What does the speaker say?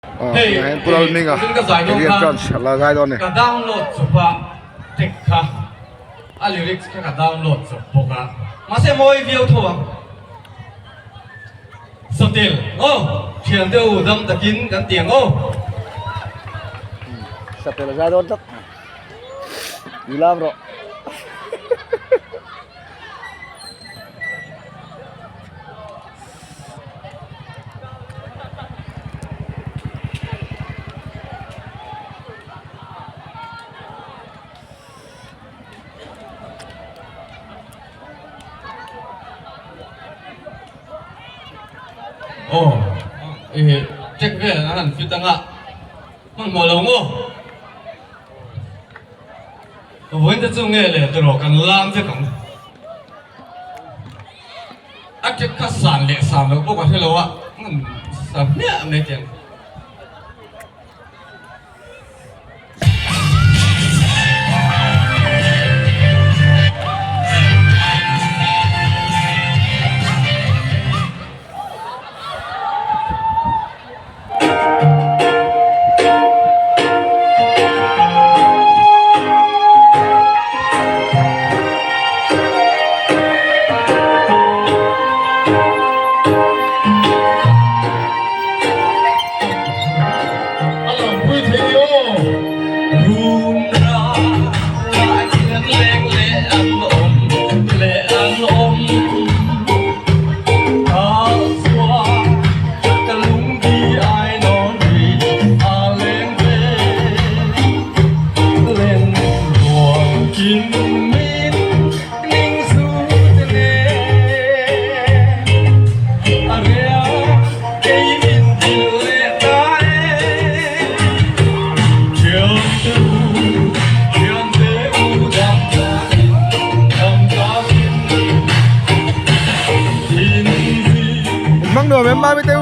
Hei tun ka zai dawn khan ka download chawp a track kha a lyrics kha ka download chawp bawk a mahse mawi viau tho ang satel aw thian te u dam takin kan ti ang aw. Satel a zai dawn tlat i lam rawh. Aw eh check vel an han fit anga hmanhmawh lo maw vawiin te chu nge leh tiraw kan lam vek ang. A ṭek kha san leh san loh bawk a hre lo a, hmun sa hmiah mai teh ang. Mang nuam em mami te u.